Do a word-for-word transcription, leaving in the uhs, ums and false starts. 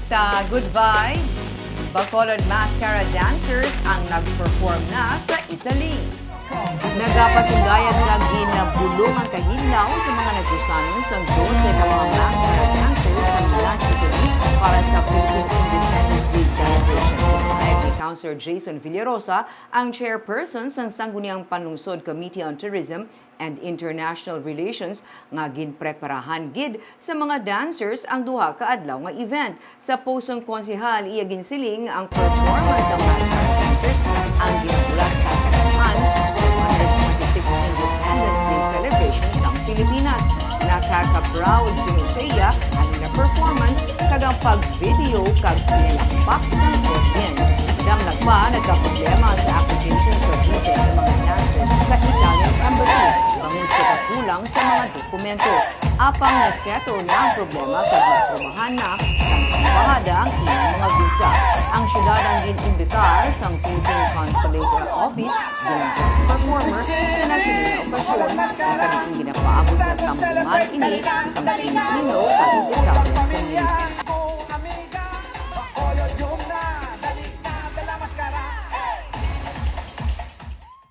Sa Good Vibes, Bacolod Mascara Dancers ang nag-perform na sa Italy. Nagapasundayag nga ginabulong ang kahidlaw sa mga nagtusanon sang dose ka mga mascara dancers sa Milan, Italy para sa Philippine Independence Day celebration. Tinayag ni Councilor Jason Villarosa, ang chairperson sang Sangguniang Panlungsod Committee on Tourism and International Relations, nga ginpreparahan gid sa mga dancers ang duha ka adlaw nga event. Sa post sang konsehal, iya ginsiling ang performance sang mascara dancers ang ginabulag sa kadam-an sa one hundred twenty-six Independence Day celebration sang Pilipinas. Nakaka-proud suno sa iya ang ila performance kag ang pag-video kag pinalakpak sang audience. Damlag pa, nagkaproblema sa application sa visa sa mga dancers sa Italian embassy bangod sa kakulang sa mga dokumento. Apang nasettle na ang problema kag naprobahan na sang embahada ang ilang mga visa. Ang syudad ang gin-imbitar sang Philippine Consulate Office bilang guest performer sa nasilyo nga okasyon, kung sa diin ginapaabot nga tambungan ini sang Filipino kag Italian community.